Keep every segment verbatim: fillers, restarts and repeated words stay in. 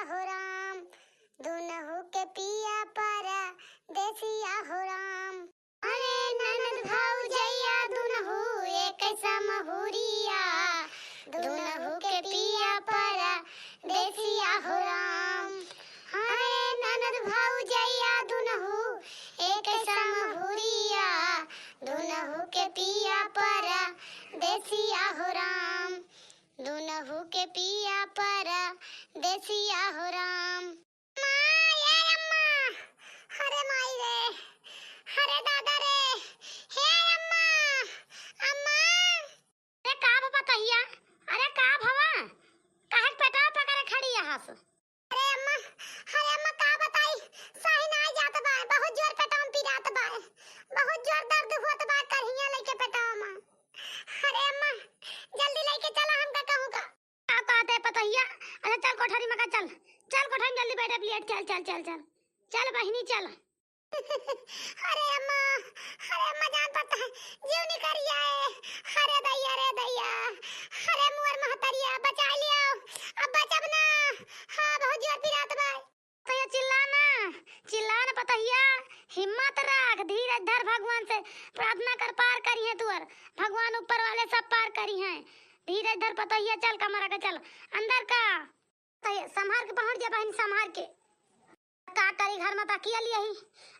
हो राम, दुनहु के पिया परदेसिया हो राम। अरे ननद भौजैया दुनहु एक समहुरिया, दुनहु के पिया परदेसिया हो राम। अरे ननद भौजैया दुनहु एक समहुरिया, दुनहु के पिया परदेसिया हो राम। दुनहु के पिया परदेसिया हो राम। माँ, ए अम्मा, अरे माई रे, अरे दादा रे, हे अम्मा, अम्मा। अरे का भवा पतहिया, अरे का भवा, काहे के पेटवा पकड़े खड़ी हस? अरे अम्मा, अरे अम्मा का बताई, सही नाई जात बा, बहुत जोर पेटवा में पिरात बा, बहुत जोर दर्द होत बा, करहिया लइके पेटवा में। अरे अम्मा, जल्दी लइके चला हमका कहूँ का। का कहते पतहिया? अच्छा चल कोठरी में का चल, चल कोठरी में जल्दी बैठ, अब लेट, चल, चल, चल, चल, चल बहिनी चल। अरे अम्मा, अरे अम्मा जान पड़ता है, जीव निकल जाए। अरे दैया, रे दैया, अरे मुअर महतरिया, बचा लिया, अब बचब ना। हाँ, बहुत जोर पिरात बा। तो ये चिल्ला ना, चिल्ला ना पतहिया, हिम्मत रख, धीरज धर, भगवान से प्रार्थना कर, पार करिहैं तुअर, भगवान ऊपर वाले सब पार करिहैं। धीरज धर पतहिया, चल कमरा के चल, अंदर का। तो ये संभार के पहुँच जा बहिन, संभार के। का करी, घर में तो अकेल यही,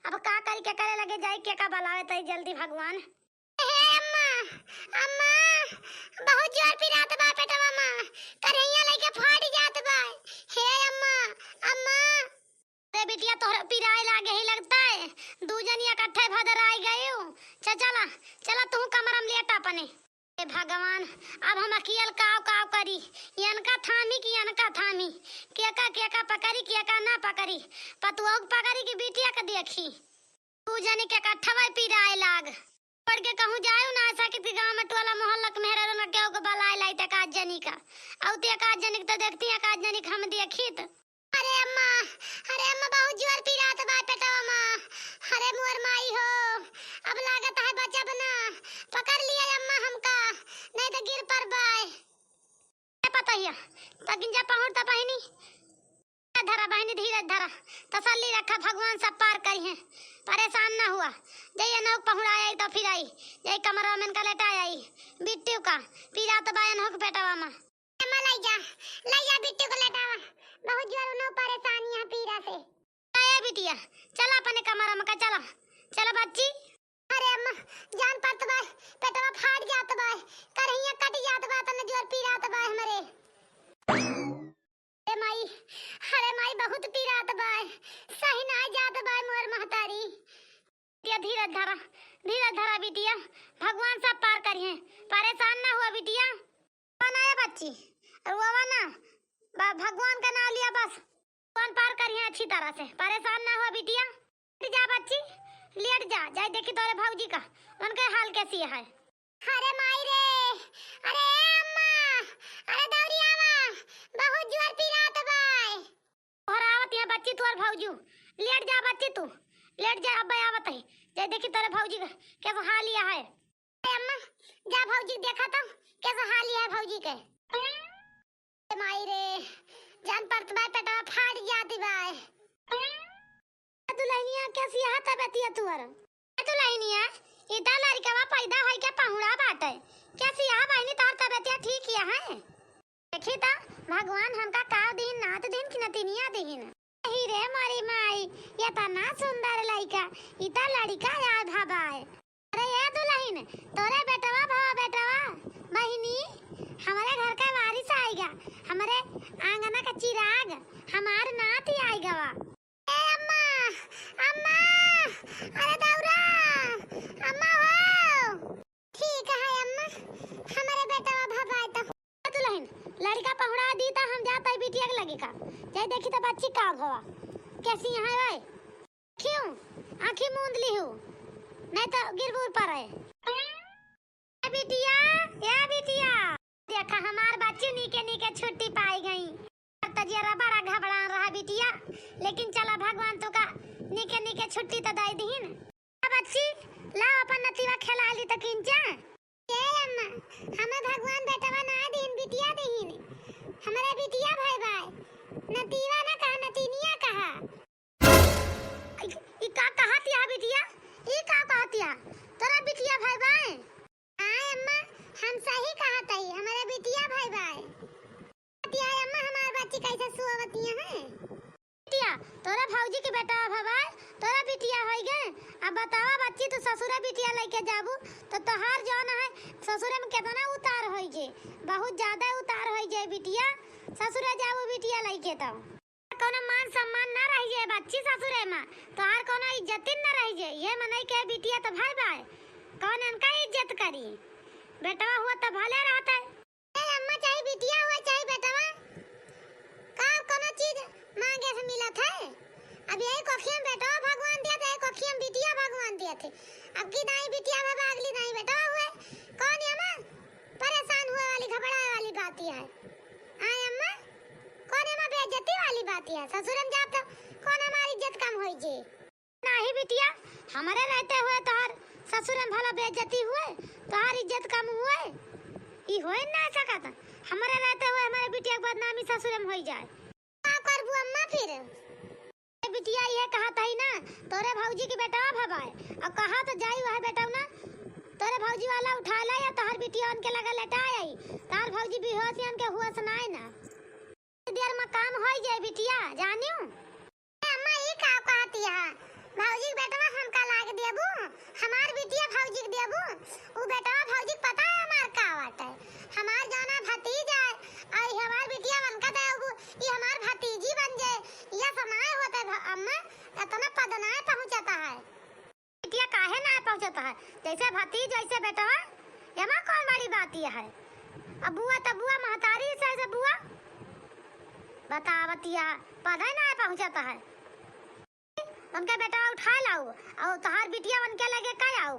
अब का करी, के करे लगे जाई, के का बलावे तई जल्दी भगवान। हे अम्मा, अम्मा, बहुत जोर पिरात बा पेटवा में, करहिया लइके फाट जात बा। हे अम्मा, अम्मा। अरे बिटिया, तोहरा पिराए लागे ही लगता है, दू जनी इकट्ठे भदर आइ गयू। च-, चला, चला तू कमरा में लेटा अपने। हे भगवान, अब हम अकियल काव काव करी, यनका थामी कि यनका थामी, केका केका पकड़ी, केका ना पकड़ी, पतुआ के पकड़ी कि बिटिया के देखी। दू जनी के इकट्ठा भाई पिराए लाग। पढ़ के कहूँ जायू ना, ऐसा कि गाँव में टोला मोहल्ला के मेहरारू न केहू के बलाए लाई त एकाध जनी का। अउ त एकाध जनी के त देखती, एकाध जनी के हम देखी त। अरे अम्मा, अरे अम्मा, बहुत जोर पिरात बा पेटवा मा। अरे मोर माई हो, अब लागत है बचब ना। पकड़ लिया अम्मा हमका, नहीं त गिर परबाय। ए पतहिया, तकिन जा पहुँच त बहिनी। धरा बहिनी, धीरज धरा, तसल्ली रखा, भगवान सब पार करिहैं, परेशान ना हुआ। जइया नहुक पहुँड़ा आई तो फिर आई, जई कमरा में इनका लेटा आई, बिट्टू का पीरा तो बाया नहुक पेटवा मा। अम्मा, लई जा, लई जा बिट्टू को लेटावा, बहुत जोर उन्हों परेशान यहाँ पीरा से। ए बिटिया, चला अपने कमरा में का, चला, चला बच्ची। अरे अम्मा, जान परत बा, पेटवा फाट जात बा, करहिया कट जात बा, तन जोर पीरात बा हमरे। अरे माई, अरे माई, बहुत पीरात बा, सही ना जात बा मोर महतारी। बिटिया धीरज धरा, धीरज धरा बिटिया, भगवान सब पार करिहैं, परेशान ना हुआ बिटिया। बनाया बच्ची, रोवा ना, ब-, भगवान का नाम लिया बस। कौन पार करिहैं अच्छी तरह से, परेशान ना हो बिटिया। लेट जा बच्ची, लेट जा, जाई देखी तोरे भौजी का, उनके हाल कैसी है। अरे माई रे, अरे ए अम्मा, अरे दौरी आवा, बहुत जोर पिरात बाय। तोहर आवत यहाँ बच्ची तोहर भौजी, लेट जा बच्ची तू, लेट जा, अब आवत है, जाई देखी तोरे भौजी का कैसा हाल यह है। ए अम्मा, जा भौजी देखा तो, कैसा हाल है भौजी के। ए माई रे, जान परत बाय, पेटवा फाट जात बाय। दुल्हनिया, कैसी है तबियतिया तुअर? ए दुल्हनिया, इता लड़कवा पैदा होई के पहुड़ा बाटे। कैसी है बहिनी, तोहर तबियतिया ठीक है? देखी त, भगवान हमका काव दीन, नात दीन कि नतिनिया दीन। अही रे मोरी माई, ये तना सुंदर लइका, ई त लड़िका आय भवाय। अरे ए दुलहिन, तोरे बेटवा भवा बेटवा, बहिनी, हमरे घर का वारिस आइगा, हमरे आंगना का चिराग, हमार नाती आइगा वा। ए अम्मा, अम्मा, अरे दौरा, अम्मा हो। ठीक है अम्मा, हमरे बेटवा भवाए तो। ए दुलहिन, लड़िका पहुड़ा दी त हम जात है बिटिया के लगे का। जाई देखी त बच्ची का भवा। कैसी है भाई? क्यों? आँखी मूंद लिहू, नहीं तो गिरबूर पर है। ए बिटिया, ए बिटिया। देखा हमार बच्ची नीके नीके छुट्टी पाई गई। त जरा बड़ा घबरान रहा बिटिया, लेकिन चला भगवान तोका नीके नीके छुट्टी त दे दीन। अब बच्ची, लाओ अपन नतीवा खेला ली त किंचा। ए अम्मा, हमें भगवान बेटवा ना दीन, बिटिया दीन। हमरे बिटिया भाई भाई, नतीवा ना भौजी के बेटा भवाए, तोरा बिटिया होई गे। अब बतावा बच्ची, तू ससुरे बिटिया लइके जाबू, तो तोहार जौन है ससुरे में केतना उतार होई जे, बहुत ज्यादा उतार होई जे बिटिया, ससुरे जाबू बिटिया लइके तो। कौनो मान सम्मान ना रह जे बच्ची ससुरे में, तोहार कौनो इज्जतिन ना रह जे। ये मनई के बिटिया तो भाई भाई, कौन इनका इज्जत करी? बेटवा हुआ तो भले रहते। ए अम्मा, चाहे बिटिया हुआ, चाहे बेटवा, का कौनो चीज मांगे से मिलत है? अब यही कोखिया में बेटवा भगवान दिया थे, यही कोखिया में बिटिया भगवान दिया थे। अब की दाई बिटिया भवा, अगली दाई बेटवा हुए, कौन ये अम्मा परेशान हुए वाली, घबराए वाली बात ये है? आए अम्मा, कौन ये अम्मा बेइज्जती वाली बात ये है? ससुर में जाब तो कौन हमारी इज्जत कम होई जे? नाही बिटिया, हमरे रहते हुए तोहार ससुर में भला बेइज्जती हुए, तोहार इज्जत कम हुए? ई होए ना सकत। हमरे रहते हुए हमरे बिटिया के बदनामी ससुर में होई जाए। का करबू अम्मा फिर? ए बिटिया, ये कहत हई ना, तोरे भौजी के बेटवा भवाए, और कहा तो जाई वह बेटवा ना, तोरे भौजी वाला उठा ले या तोहर बिटिया उनके लगे लेटा आई, तोहर भौजी बेहोश या उनके होश ना आए ना। देर में काम होई जाए बिटिया, जानियो। ए अम्मा, ई का कहती है? भौजी के बेटवा हमका लाग देबू? हमार बिटिया भौजी के देबू? उ बेटवा भौजी के पता है हमार का बाटे? हमार जाना भतीजा है, और ई हमार बिटिया बनका देबू, ई हमार भतीजी बन जाए। यह समय होते भ-, अम्मा, इतना पद नाय पहुँचता है। बिटिया काहे ना पहुँचत है? जैसे भतीज वैसे बेटवा, एमा कौन बड़ी बात ये है? अब बुआ त बुआ, महतारी से, से बुआ बतावतिया, पदे ना पहुँचत है। उनके बेटवा उठाए लाऊ, और तोहार बिटिया उनके लगे का आऊ?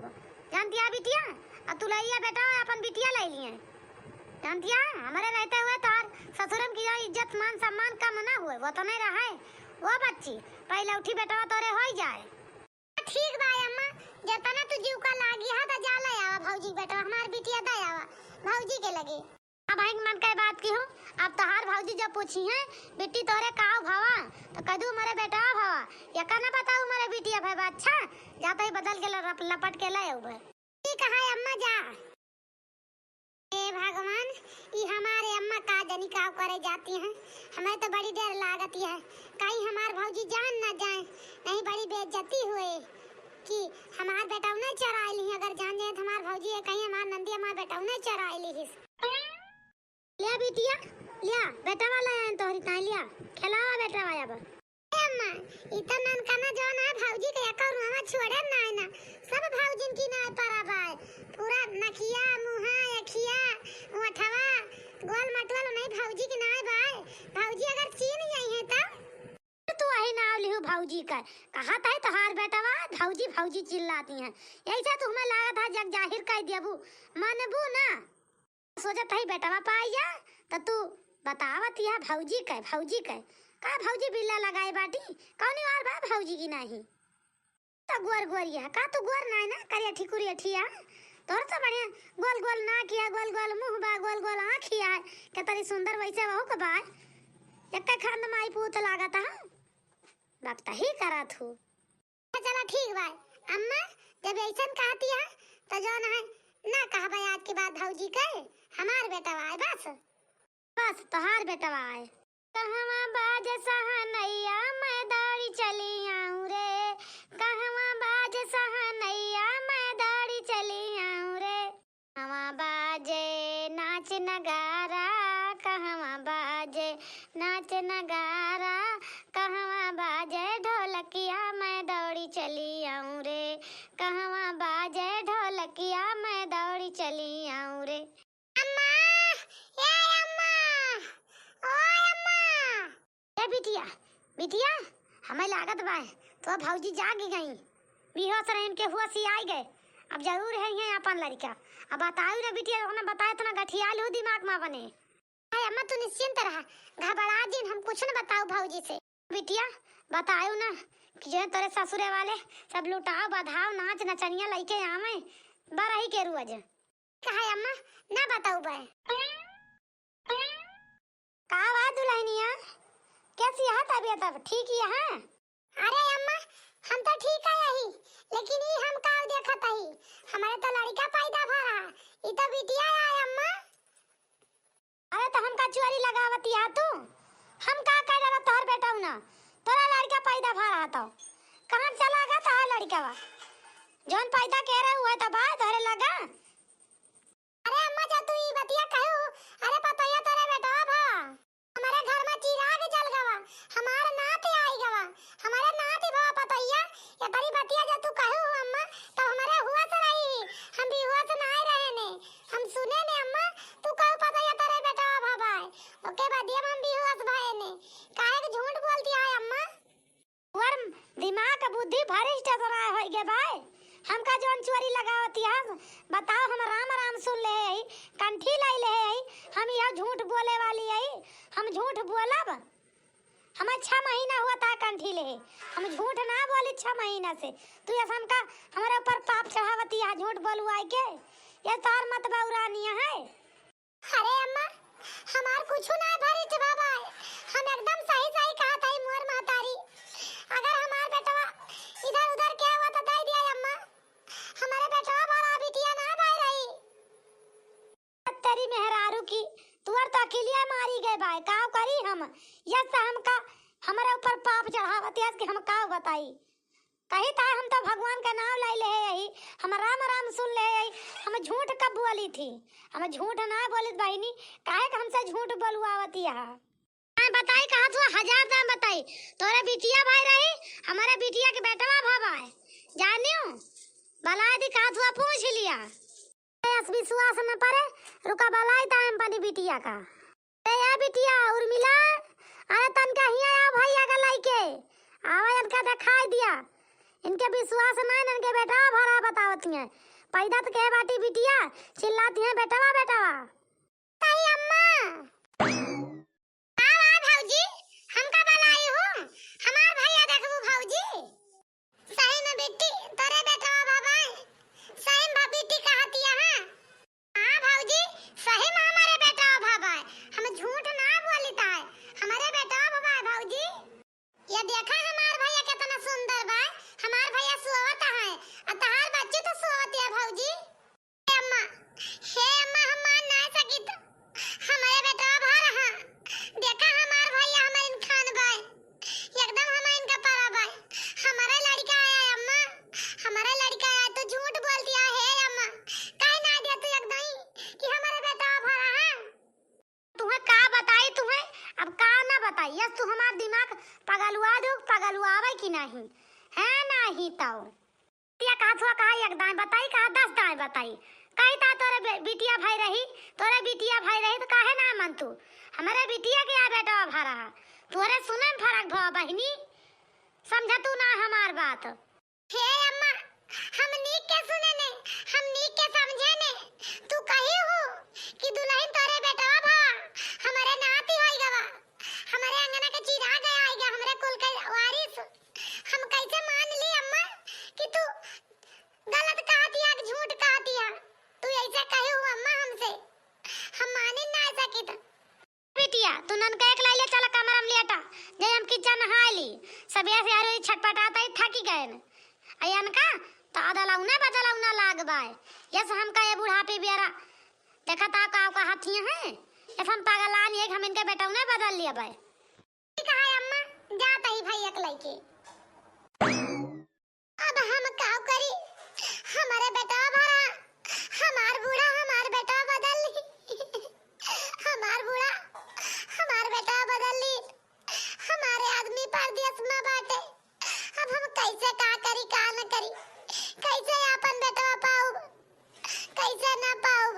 जानतिया बिटिया, और तुलैया बेटवा अपन बिटिया ले लिए। जानतिया, हमारे रहते हुए तोहार ससुरम की जो इज्जत मान सम्मान कम ना हुए, वो तो नहीं रहे। वो बच्ची, पहले उठी बेटवा तोरे होई जाए। ठीक बा अम्मा, जेतना तू जीव का लागी हा, त जा ले आवा भौजी के बेटवा, हमार बिटिया दे आवा भौजी के लगे। अब भाई मन के बात की हो, अब तोहार भौजी जब पूछी है, "बिट्टी तोरे का भवा?" तो कह दू, "मोरे बेटवा भवा।" ये का ना बताऊ, "मोरे बिटिया भवा।" अच्छा, जाता ही बदल के लप-, लपट के ले आऊ भाई। ठीक है अम्मा, जा। हे भगवान, ई हमारे अम्मा का जनी का करे जाती हैं, हमें तो बड़ी डर लागत है, कहीं हमार भौजी जान न जाए, नहीं बड़ी बेइज्जती हुए कि हमार बेटौने चोराइ ली, अगर जान जाए तो हमार भौजी है, कहीं हमार नंदी हमार बेटौने चोराइ ली हिस। लिया बिटिया, लिया, बेटवा ले आए तोहरी ताई, लिया, खेलावा बेटवा अब। ए अम्मा, ई त ननकना जौन है भौजी के एको रुआवा छोड़े नाय ना। सब भौजिन की नाय परा बाय। पूरा नकिया, मुहा, अखिया, ओठवा, गोल मटोल नहीं भौजी की नाय बाय। भौजी अगर चीन जाई है तब? तू वही नाव लिहू भौजी का। कहत है तोहार बेटवा भौजी भौजी चिल्लाती हैं। यही से तुम्हें लागत है जग जाहिर कह देबू। मानबू ना। सोचत हई बेटवा पाई जा, त तू बतावत यह भौजी के, भौजी के। का भौजी बिल्ला लगाए बाटी? कौनी वार बा भौजी की नाही? त गोर गोर यह, का तू गोर नाही ना, करिया ठिकुरिया ठिया। तोर तो बढ़िया गोल गोल नाक या, गोल गोल मुँह बा, गोल गोल आँख या। के तरी सुंदर वैसे वहू के बा। एक्के खांद माई पूत लागत हा। बकता ही करत हूँ। चला ठीक बा अम्मा, जब ऐसन कहती है तो जौन है ना कहबे आज के बाद भौजी के, हमार बेटवा है बस। बस तोहार बेटवा है। कहवा बाज सहनैया मैं दौड़ी चली आऊं रे, कहवा बाज सहनैया मैं दौड़ी चली आऊं रे। कहवा बाजे नाच नगारा, कहवा बाजे नाच नगारा, कहवा बाजे ढोलकिया मैं दौड़ी चली आऊं रे, कहवा बाजे ढोलकिया मैं दौड़ी चली आऊं रे। अम्मा, ए अम्मा, ओ अम्मा। ए बिटिया, बिटिया, हमें लागत बा, तो भौजी जाग गई। बेहोश रहे, इनके होश ही आई गए। अब जरूर है ये अपन लड़का। अब बताऊ ना बिटिया, ओकने बताए तो ना गठियाल हो दिमाग में बने। अरे अम्मा, तू निश्चिंत रहा, घबरा जिन, हम कुछ न बताऊ भौजी से। बिटिया, बताऊ ना कि जो तोरे ससुरे वाले सब लुटाओ, बधाओ, नाच नचनिया लइके आवे बरही के रोज। कहा अम्मा, ना बताऊ बे। का बा दुल्हनिया, कैसी है तबीयत, अब ठीक ही है? अरे अम्मा, हम तो ठीक है यही, लेकिन ई हम का देखत हई, हमारे तो लड़का पैदा भा रहा, ई तो बिटिया है अम्मा। अरे तो हमका चोरी लगावती है तू, हम का कर रहा तोहर बेटा ना, तोरा लड़का पैदा भा रहा तो कहाँ चला गया था लड़कवा? जौन पैदा के रहे हुए तो बाय तोहरे लगा। अरे अम्मा, जब तू ई बतिया कहू, अरे पतोहिया तोरे बेटवा भवा, हमारे घर में चिराग जल गवा, हमार नाती आई गवा, हमारे नाती भवा पतोहिया, ये तरी बतिया जब तू कहू अम्मा, तब हमारे होश रही, हम बेहोश ना रहे ने, हम सुने ने अम्मा, तू कहू पतोहिया तोरे बेटवा भवा है, ओके बदिया में हम बेहोश भए ने, काहे के झूठ बोलती है अम्मा? तोर दिमाग क बुद्धि भ्रष्ट तना होइ गे भाई। हमका जौन चोरी लगावती है, बताओ, हम राम राम सुन ले हई, कंठी लाई ले हई, हम यह झूठ बोले वाली हई, हम झूठ बोलब? हमें छह महीना हुआ था कंठी ले, हम झूठ ना बोली छह महीना से। तू ऐसा हमका, हमारे ऊपर पाप चढ़ावती है झूठ बोलवाई के, ये तार मत बौरानी है। अरे अम्मा, हमार कुछु ना भरित बाबा, हम एकदम सही सही कहत हई मोर महतारी। अगर हमार बेटवा इधर उधर के हुआ तो दे दिया अम्मा, हमारे बेटवा भरा बिटिया ना भाई रही। तेरी मेहरारू की, तुअर तो अकेलिया मारी गए बाय, काव करी हम? यस हमका, हमारे ऊपर पाप चढ़ावत यस कि हम काव बताई। कही ता हम तो भगवान का नाम लाई ले हई, हम राम राम सुन ले हई, हम झूठ कब बोली थी? हम झूठ ना बोली बहिनी, काहे के हमसे झूठ बोलवावती है? मैं बताई कहा तू हजार दाम बताई, तोरे बिटिया भाई रही, हमारे बिटिया के बेटवा भावा है, जानियो, बला दी कहा तू पूछ लिया। यस विश्वास न परे, रुका बलाई ता हम अपनी बिटिया का। ए, ए बिटिया, उर्मिला, अरे तनका हियाँ आ भैया का लइके। आवा इनका देखाई दिया। इनके विश्वास नहीं, इनके बेटवा भरा बतावत हैं। पैदा तो के बाटी बिटिया, चिल्लाती हैं, "बेटवा, बेटवा।" ताई अम्मा। आवा भौजी, हमका बलाई हूँ। हमार भैया देखबू भौजी। सही में बिट्टी, तोरे बेटवा भवाए। सही में बिट्टी कहतिया, हाँ। हाँ भौजी, सही में हमारे बेटवा भवाए। हम झूठ ना बोलित है। हमारे बेटवा भवाए भौजी। ये देखा हमार भैया कितना सुंदर बा। हमार भैया सोवत है। आ तहार बच्ची तो सोवत है भौजी। अम्मा, हे अम्मा, हम मान ना सकित। हमरे बेटवा भा रहा। देखा हमार भैया हमर इनखान बाय। एकदम हम इनका परा बाय। हमरे लड़का आया अम्मा, हमरे लड़का आया, तू झूठ बोलतिया हे अम्मा। काहे ना दिया तू एकदम कि हमरे बेटवा भा रहा? तुहे का बताई तुहे, अब का ना बताई, यस तू हमार दिमाग पगलुआ दो, पगलुआवे कि नहीं, है नहीं तो। बिटिया कहा थुआ कहा एक दाएं बताई, कहा दस दाएं बताई। कही ता तोरे बे-, बिटिया भाई रही, तोरे बिटिया भाई रही तो काहे ना मन तू? हमरे बिटिया के यहाँ बेटवा भा रहा, तोरे सुने में फर्क भवा बहिनी, समझ तू ना हमार बात। हे अम्मा, हम नीक के सुने ने, हम नीक के समझे ने। तू कही हूँ कि दुल्हन तोरे बेटवा भा, हमरे नाती होई गवा, हमरे अंगना के चिराग आई गा, हमरे कुल के वारिस। हम कैसे मान ली अम्मा कि तू गलत कहत या कि झूठ कहत या? तू ऐसे कहे हो अम्मा हमसे, हम माने ना सकित। बिटिया, तू ननका एक लाइले चला कमरा में लेटा, जे हम किचन नहाए ली। सबेरे से अरे छटपटात ही थकी गए न। अयनका तो अदलौना बदलौना लाग बाय। यस हमका ये बुढ़ापे बेरा देखा ता का का हथिया है। यस हम पागलान ये हम इनके बेटौना बदल लिया बाय। ठीक है अम्मा, जात ही भैया के लइके। अब हम का करी? हमरे बेटा भरा, हमार बूढ़ा, हमार बेटा बदल ली। हमार बूढ़ा, हमार बेटा बदल ली। हमारे आदमी परदेस में बाटे। अब हम कैसे का करी, का न करी? कैसे आपन बेटवा पाउब? कैसे ना पाउब?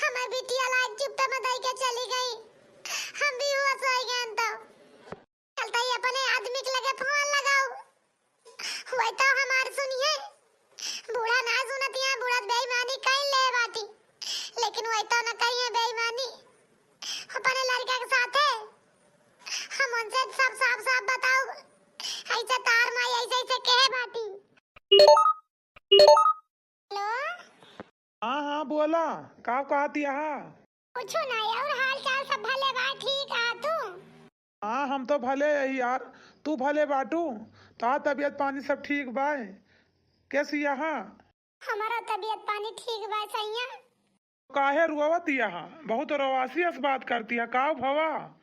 हमर बिटिया लाग चुप्पे में दई के चली गई। हम भी हुआ सोई गए तो। चलता ही अपने आदमी के लगे फोन लगाओ। वही तो हमार सुनिए। बूढ़ा ना सुनतिया, बूढ़ा बेईमानी कई ले बाटी। लेकिन वही तो न कहिए बेईमानी। अपने लड़का के साथे हम उनसे सब साफ साफ बताओ। ऐसे तार माई ऐसे ऐसे कहे बाटी। हेलो। हाँ, हाँ, बोला, का कहत यहाँ? कुछ नहीं, और हाल चाल सब भले बा, ठीक आ तू? हाँ, हम तो भले यही यार, तू भले बाटू, ता तबीयत पानी सब ठीक बाय? कैसी यहाँ? हमारा तबीयत पानी ठीक बा सैया। काहे रोवत यहाँ? बहुत रोवासी अस बात करती है, का भवा?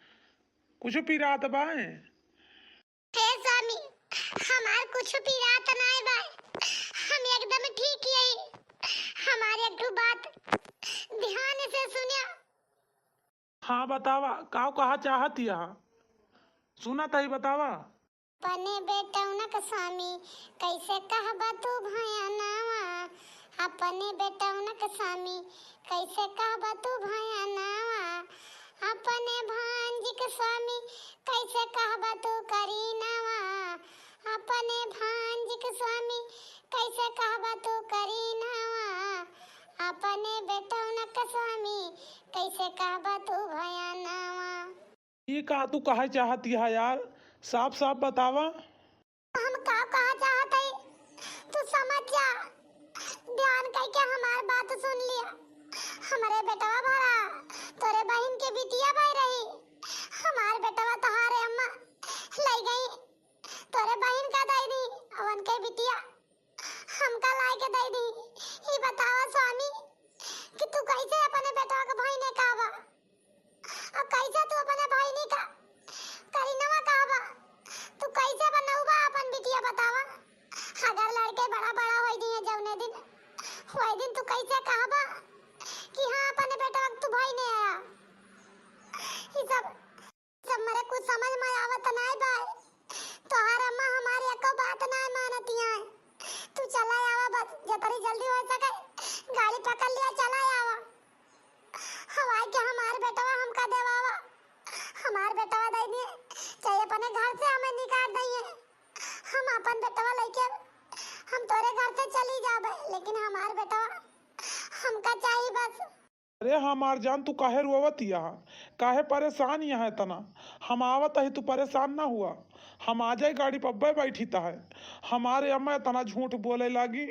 कुछ पिरात बाय? हे हमार कुछ पीड़ात नाय बा, हम एकदम ठीक यही। हमार एक ठो बात ध्यान से सुनिया। हाँ, बतावा, का कहा चाहत यह? सुना तही, बतावा। अपने बेटौनक स्वामी, कैसे कहबा तू भयानावा? अपने बेटौनक स्वामी, कैसे कहबा तू भयानावा? अपने भांजिक स्वामी, कैसे कहबा तू करीनावा? अपने भांजिक स्वामी, कैसे कहबा तू करीनावा? अपने बेटौनक स्वामी, कैसे कहबा तू भयानावा? ई का तू कहे चाहत यह यार? साफ साफ बतावा। हम का कहा चाहत हई, तू समझ जा। ध्यान करके हमार बात सुन लिया। हमरे बेटवा भरा तोरे बहिन के बिटिया भाई रही। हमार बेटवा तोहारे अम्मा लई गई, तोरे बहिन का दई दी, अवन के बिटिया हमका लाए के दई दी। ई बतावा स्वामी कि तू कैसे अपने बेटवा के भाई ने कहबा? अब कैसे तू अपने बहिनी का करीनवा कहबा? तू कैसे बनौबा अपन बिटिया बतावा? अगर लड़के बड़ा बड़ा होई दिए जौने दिन, वही दिन तू कैसे कहबा कि हाँ अपने बेटवा के तू भाई ने आया? ई सब, सब मरे कुछ समझ में आवत नाय बा। तोहार अम्मा हमारी एको बात नाय मानती है। तू चला आवा बस, जतरी जल्दी हो सके गाड़ी पकड़ लिया, चला आवा। हवाई के हमार बेटवा हमका देवावा, हमार बेटवा दे दिए, चाहे अपने घर से हमें निकाल दिए, हम अपन बेटवा लेके हम तोरे घर से चली जाबे, लेकिन हमार बेटवा हमका चाही बस। अरे हमार जान, तू काहे रोवत यहाँ, काहे परेशान यहाँ इतना? हम आवत ही, तू परेशान ना हुआ। हम आ जाए, गाड़ी पर अब्बे बैठी त है। हमारे अम्मा इतना झूठ बोले लागी।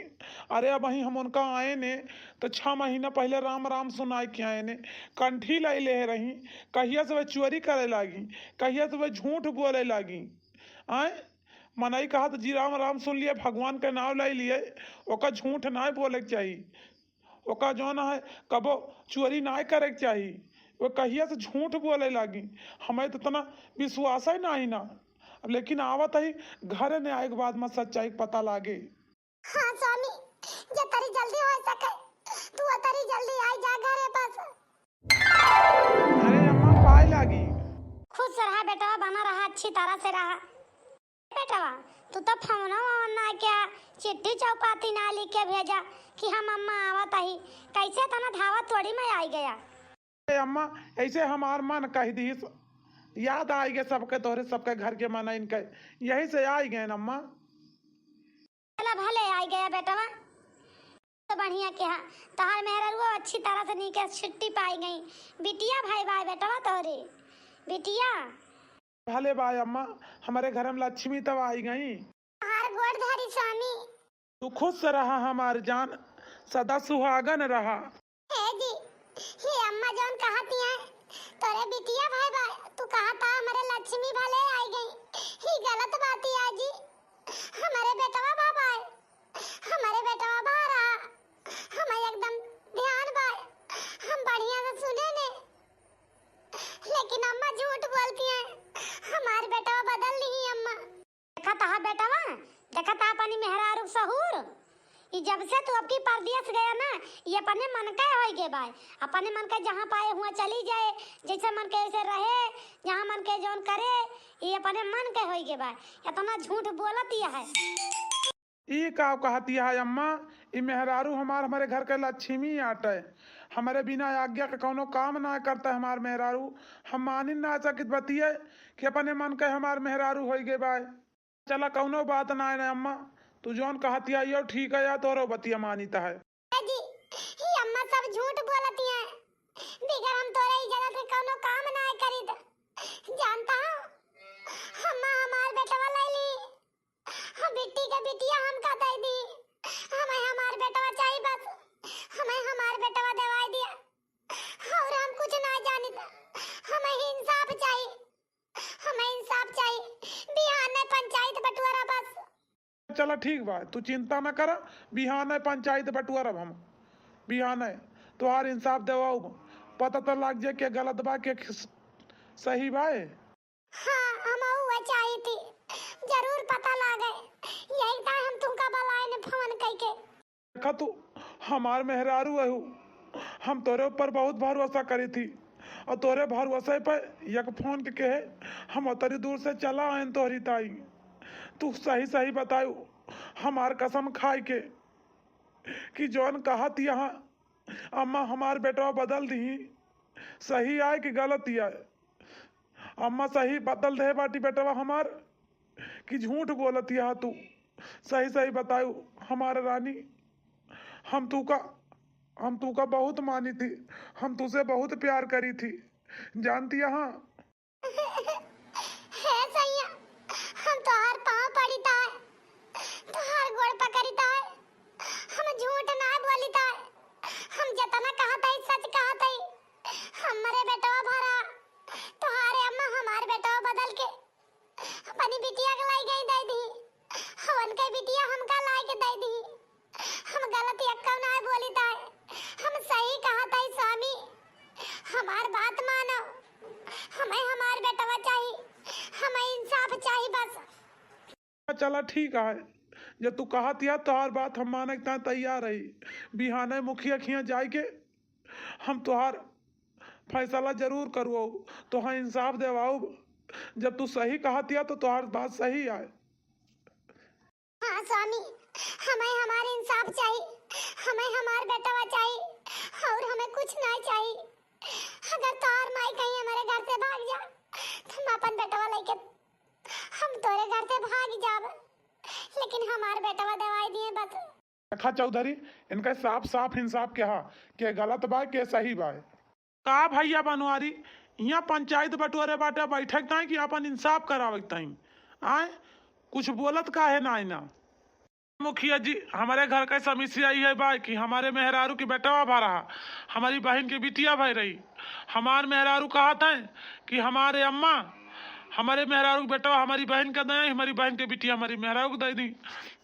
अरे अबहीं हम उनका आए ने तो छह महीना पहले राम राम सुनाए के आए ने, कंठी लाई ले रही। कहिया से वह चोरी करे लागी, कहिया से वह झूठ बोले लागी। आए मनई कहा तो जी राम राम सुन लिए, भगवान के नाम लाई लिए, ओका झूठ ना बोले के चाही। ओका जौन है कबो चोरी नाय करे के चाही। वो कहिया से झूठ बोले लागी, हमें तो इतना विश्वास ही नाही ना। अब लेकिन आवत ही घरे ने आए के बाद में सच्चाई के पता लागे। हाँ स्वामी, जतरी जल्दी हो सके तू उतरी जल्दी आई जा घरे बस। अरे अम्मा पाए लागी। खुश रहा बेटवा, बना रहा, अच्छी तरह से रहा। बेटवा, तू तो फोनो वोन ना किया, चिट्ठी चौपाती ना लिख के भेजा कि हम अम्मा आवत ही। कैसे इतना धावा थोड़ी में आई गया? ए अम्मा, ऐसे हमार मन कह दीस, याद आई गए सबके, तोहरे सबके घर के मनइन के, यही से आई गए न अम्मा। चला भले आई गया बेटवा, तो बढ़िया किहा, तोहार मेहररुआ अच्छी तरह से नीके छुट्टी पाई गई। बिटिया भाई बाय बेटवा तोहरे, बिटिया। भले बाय अम्मा, हमारे घर में लक्ष्मी तब आई गई। तोहार गोड़ धरी स्वामी। तू खुश रहा हमार जान, सदा सुहागन रहा। हे जी, ये अम्मा जौन कहती हैं, तोरे बिटिया भाई बा, तू कहता हमारे लक्ष्मी भले आई गई, ही गलत बात है जी। हमारे बेटवा बाबा है, हमारे बेटवा बाहर आ, हम एकदम ध्यान बा, हम बढ़िया से सुने ने, लेकिन अम्मा झूठ बोलती हैं, हमारे बेटवा बदल नहीं अम्मा। देखा तहा बेटवा, देखा तहा अपनी मेहरारू सहूर। ई जब से तू अबकी परदेस गया ना, ई अपने मन के होई गे बाय। अपने मन के जहाँ पाए हुआ चली जाए, जैसे मन के वैसे रहे, जहाँ मन के जौन करे, ई अपने मन के होई गे बाय। इतना झूठ बोलत ई है। ई का कहती है अम्मा? ई मेहरारू हमार, हमारे घर के लक्ष्मी आटे। हमारे बिना आज्ञा के कौनो काम ना करता है हमार मेहरारू। हम मानिन ना सकित बतिये कि अपने मन के हमार मेहरारू होई गे बाय। चला, कौनो बात ना है ना अम्मा, तू जौन कहतिया यो ठीक है या तोरो बतिया मानित है। जी, ही अम्मा सब झूठ बोलती हैं, बिगर हम तोरे इजाजत के कौनो काम ना करीत। जानता हो, अम्मा हमार बेटवा ले ली, हम बिट्टी के बिटिया हमका दे दी, हमें हमार बेटवा चाहिए बस, हमें हमार बेटवा देवाई दिया, और हम कुछ ना जानित, हमें इंसाफ चाहिए। हमें इंसाफ चाहिए, बिहाने पंचायत बंटवारा बस। चला ठीक बा, तू चिंता न करा, बिहाने पंचायत बंटवारब हम। बिहाने तोहार इंसाफ देवाउब, पता तो लाग जाए के गलत बा, के स-, सही बा। हाँ, हम हुआ चाहिए थी, जरूर पता लागे। तू हमार मेहरारू अहू, हम तोरे ऊपर बहुत भरोसा करी थी, और तोरे भरोसे पर एक फोन के कहे हम उतरी दूर से चला आयन तोहरी ताई। तू सही सही बतायू, हमार कसम खाए के, कि जौन कहत यहाँ अम्मा हमार बेटवा बदल दी, सही आए कि गलत आए? अम्मा सही बदल दे बाटी बेटवा हमार, कि झूठ बोलत यहाँ तू? सही सही बतायू हमार रानी, हम तू का हम तू का बहुत मानी थी, हम तुझसे बहुत प्यार करी थी, जानती यहाँ। हे सैया, हम तोहार पाँव पड़ित है, तोहार गोड़ पकड़ित है, हम झूठ ना बोलित है, हम जतना कहत है सच कहत है। हमरे बेटवा भरा, तोहारे अम्मा हमार बेटवा बदल के अपनी बिटिया के लाई गई दे दी, उनके बिटिया हमका लाई के दे दी। हम गलत यक्का ना बोलित है, हम सही कहत है स्वामी, हमार बात मानो, हमें हमार बेटवा चाही, हमें इंसाफ चाही बस। चला ठीक है, जब तू कहत या तोहार बात हम माने के ताईं तैयार रही। बिहाने मुखिया खिया जाए के हम तोहार फैसला जरूर करवाऊ, तोहार इंसाफ देवाऊ। जब तू सही कहत या तो तोहार बात सही आए। हाँ स्वामी, हमें हमार इंसाफ चाही, हमें हमार बेटवा चाही, और हमें कुछ ना चाही। अगर तोहार माई कहीं हमारे घर से भाग जा, तो हम अपन बेटवा लेके हम तोरे घर से भाग जाब, लेकिन हमार बेटवा देवाई दिए बस। देखा चौधरी, इनका साफ साफ इंसाफ कहा, के गलत बा के सही बा। का भैया बनवारी, यहाँ पंचायत बटोरे बाटे, बैठे के ताईं कि अपन इंसाफ करावे के ताईं? आए, कुछ बोलत काहे ना है ना? मुखिया जी, हमारे घर का समस्या यही है बा कि हमारे मेहरारू की बेटवा भा रहा, हमारी बहन के बिटिया भाई रही। हमार मेहरारू कहत है कि हमारे अम्मा, हमारे मेहरारू की बेटवा हमारी बहन के दे, हमारी बहन के बिटिया हमारी मेहरारू को दे दी।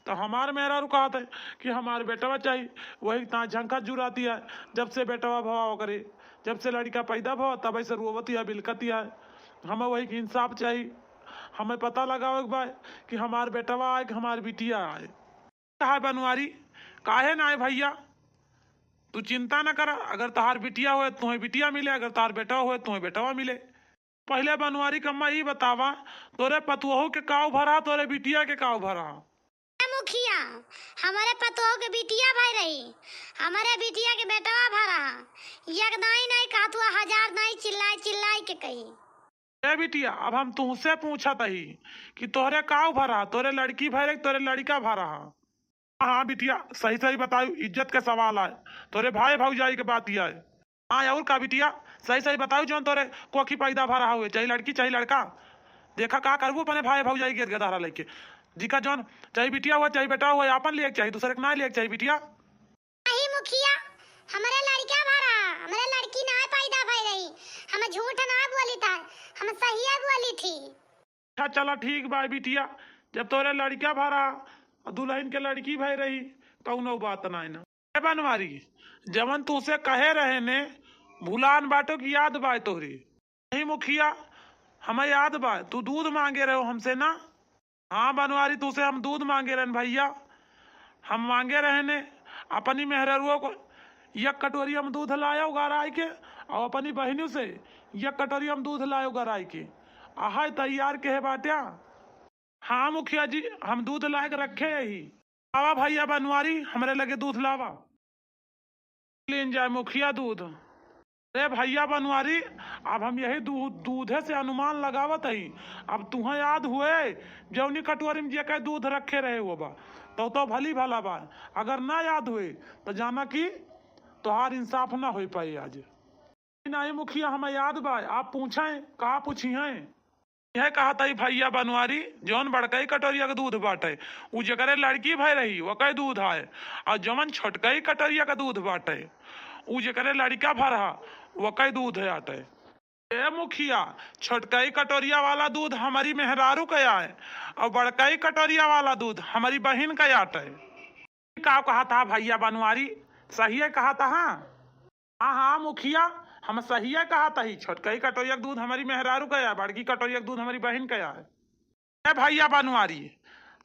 तो हमार मेहरारू कहत है कि हमार बेटवा चाही, वही ता झंखा जुराती है। जब से बेटवा भवा ओकरे, जब से लड़का पैदा भवा, तब से रोवती है, बिलकती है। हमें वही के इंसाफ चाही, हमें पता लगावे के बा कि हमार बेटवा आए कि हमार बिटिया आए। कहा बनवारी, काहे ना आए भैया, तू चिंता न करा, अगर तोहार बिटिया होए तुम्हें बिटिया मिले, अगर तोहार बेटवा होए तुम्हें बेटवा मिले। पहिले बनवारी कम्मा ई बतावा, तोरे पतुहू के काव भरा, तोरे बिटिया के काव भरा? ए मुखिया, हमारे पतोह के बिटिया भाई रही, हमारे बिटिया के बेटवा भा रहा। एक दाई नहीं कहत हुआ, हजार दाई चिल्लाए चिल्लाए के कही। ए बिटिया, अब हम तुहसे पूछत ही कि तोहरे काव भा रहा, तोरे लड़की भा रही, तोरे लड़का भा रहा? हाँ बिटिया, सही सही बतायू, इज्जत के सवाल आए, तोरे भाई भौजाई के बात आए। हाँ, और का बिटिया, सही सही बताऊ, जौन तोरे कोखी पैदा भा रहा हुए, चाहे लड़की चाहे लड़का। देखा का करबू अपने भाई भौजाई के गदहरा लेके। जिका जौन चाहे बिटिया हुआ, चाहे बेटा हुआ, आपन लिए के चाही, दूसरे के ना लिए के चाही बिटिया। नहीं मुखिया, हमरे लड़का भा रहा, हमरे लड़की ना पैदा भई रही। हम झूठ ना बोली था, हम सहिया बोली थी। अच्छा चला ठीक बा बिटिया, जब तोरे लड़का भा रहा और दुल्हन के लड़की भई रही, कौनो बात ना है ना। ए बनवारी, जवन तुसे कहे रहे ने, भुलान बाटो कि याद बा तोहरी? नहीं मुखिया, हमें याद बा, तू दूध मांगे रहो हमसे ना। हाँ बनवारी, तुसे हम दूध मांगे रहन भैया, हम मांगे रहे ने अपनी मेहररुओ को एक कटोरी हम दूध लायो गराई के, और अपनी बहनों से एक कटोरी हम दूध लायो गराई के। आहाय तैयार के है बाट्या। हाँ मुखिया जी, हम दूध लायक रखे यही। आवा भैया बनवारी, हमरे लगे दूध लावा। लेन जाए मुखिया दूध। अरे भैया बनवारी, अब हम यही दू-, दूधे से अनुमान लगावत हई। अब तुहें याद हुए, जौनी कटोरी में जेकर दूध रखे रहे हुआ बा, तो, तो भली भला बा। अगर ना याद हुए, तो जाना कि तोहार इंसाफ ना हो पाए आज। नहीं मुखिया, हमें याद बा, आप पूछें, का पूछी हैं? यह कहत हई भैया बनवारी, जौन बड़कई कटोरिया के दूध बाटे, उ जेकरे लड़की भई रही, ओकई दूध आए, और जौन छोटकई कटोरिया के दूध बाटे, उ जेकरे लड़का भा रहा, ओकई दूध आटे। ए मुखिया, छोटकई कटोरिया वाला दूध हमारी मेहरारू के आए, और बड़कई कटोरिया वाला दूध हमारी बहिन के आटे। का कहत हा भैया बनवारी, सहिए कहत हा? हाँ, हाँ, मुखिया, हम सहिए कहत ही। छोटकई कटोरिया के दूध हमारी मेहरारू के आए, बड़की कटोरिया के दूध हमारी बहिन के आए। ए भैया बनवारी,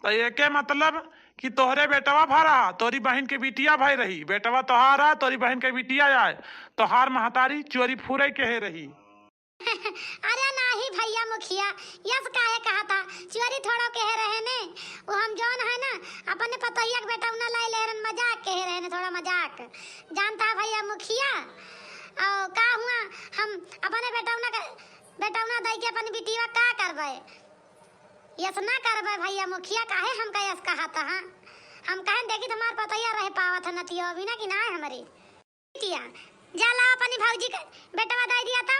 तो एके मतलब कि तोहरे बेटवा भरा, तोरी बहिन के बिटिया भई रही, बेटवा तोहार आ, तोरी बहिन के बिटिया आए, तोहार महतारी चोरी फुरई केहे रही। अरे नाही भइया मुखिया, यस काहे कहत हा? चोरी थोड़ो केहे रहे ने, उ हम जौन है ना, अपने पतोहिया के बेटौना लाई ले रहन, मजाक केहे रहे ने, थोड़ा मजाक। जानत हा भइया मुखिया, औ का हुआ, हम अपने बेटौना के, बेटौना दई के अपने बिटिया का करबे? यस ना करबे भइया मुखिया, काहे हमका यस कहत हा? हम कहेन देखी त हमार पतोहिया रह पावत है नतिया बिना कि ना हमरी। बिटिया, जा लावा अपनी भौजी के बेटवा दे दिया तो,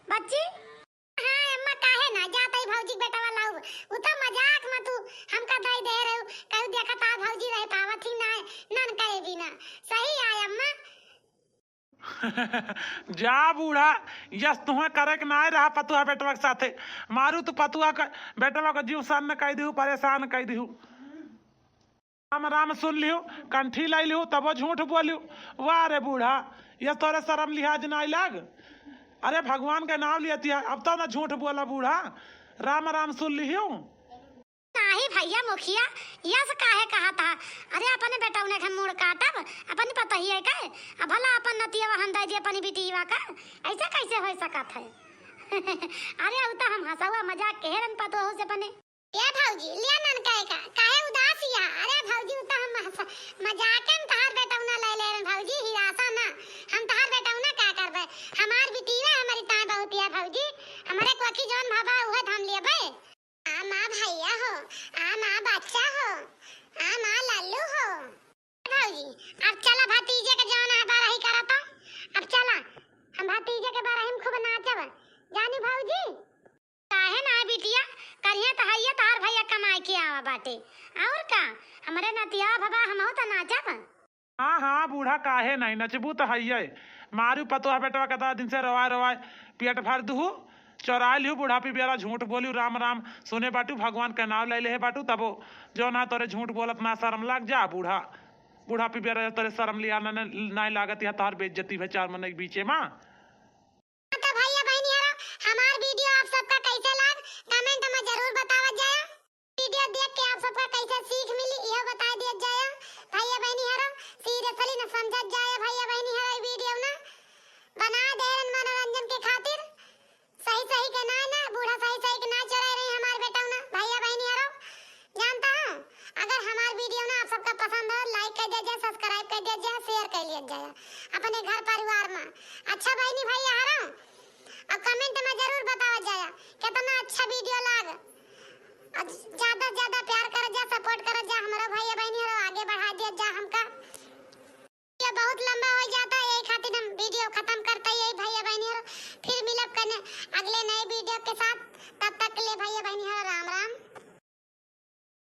बच्ची। हाँ अम्मा, काहे ना, जा तई भौजी के बेटवा लाऊ। उ तो मजाक में तू हमका दे दे रहू, कहू देखा तार भौजी रह पावत ही ना है, नन कहे बिना। सही आय अम्मा। जा बूढ़ा, यस तुहे करे के नाय रहा पतुआ बेटवा के साथे। मारू तू पतुआ के बेटवा के जीव सन्न कई दिहू, परेशान कई दिहू। राम राम सुन लिहू, कंठी लाई लिहू, तबो झूठ बोलिहू। वाह रे बूढ़ा, यस तोरे शरम लिहाज नाय लाग। अरे भगवान के नाम लियत है, अब तो ना झूठ बोला बूढ़ा। राम राम सुन लिहू। नाही भइया मुखिया, यस काहे कहत हा? अरे अपने बेटौने के मूड़ काटब, अपनी पतोहिया के, अब भला अपन नतिया हम दे दिए अपनी बिटिया का, ऐसे कैसे हो सकत है? अरे उ तो हम हंसौआ मजाक केहे रहन पतोहू से अपने। ए भौजी, लिया नन कहे का, काहे उदास या? अरे भौजी, उ तो हम हंस-, मजाके में तहार बेटौना ले ले रहन भौजी, हिरासा ना। हम तहार बेटौना का करबे? हमार बिटिया हमरी ताए बहुत या भौजी, हमरे कोखी जौन भवा उहे धाम लेबे। आ माँ भइया हो, आ माँ बच्चा हो, आ माँ लल्लू हो। भौजी, अब चला भतीजे के जौन है बरही करत हो, अब चला हम भतीजे के बरही में खूब नाचब, जानी भौजी। काहे ना बिटिया, करिहे त हइये तहार भइया कमाए के आवा बाटे, और का, हमरे नतिया भवा हमहू त नाचब। हाँ, हाँ, बूढ़ा काहे नहीं, नचबू त हइये। मारू पतोह बेटवा केतना दिन से रोवाए, रोवाए पेट भर दुहू, चोराए लिहू, बुढ़ापी बेरा झूठ बोलिहू, राम राम सुने बाटू, भगवान के नाव ले लेहे बाटू, तबो जौन है तोरे झूठ बोलत ना शरम लाग जा, बूढ़ा। बुढ़ापी बेरा तोरे शरम लिया ना, ना, नाय लागत, या तोहार बेइज्जती भे चार मनई के बीचे मा। तो भइया बहिनी हरो, हमार video आप सबका कैसे लाग, comment में जरूर बतावत जाया। Video देख के आप सबका कैसे सीख मिली, इहो बताइ दिया जाया। भइया बहिनी हरो, seriously न समझत जाया भइया बहिनी हरो, ई video ना बना दे रहन मनोरंजन के खातिर। सही सही के ना, ना, बूढ़ा सही सही के ना चोराए रही हमार बेटौना, भइया बहिनी हरो। जानता हो, अगर हमार video ना आप सबका पसंद हो, like कर दिया जाए, subscribe कर दिया जाए, share कर लिया जाए अपने घर परिवार में। अच्छा बहिनी भइया हरो, और comment में जरूर बतावा जाया कितना अच्छा video लाग। और ज्यादा से ज्यादा प्यार कर जा, support कर जा हमरो भइया बहिनी हरो, आगे बढ़ा दिया जा हमका। ये बहुत लंबा हो जाता है, यही खातिर हम video खत्म करता है, यही भइया बहिनी हरो। फिर मिलब कने अगले नए video के साथ, तब तक के लिए भइया बहिनी हरो राम राम।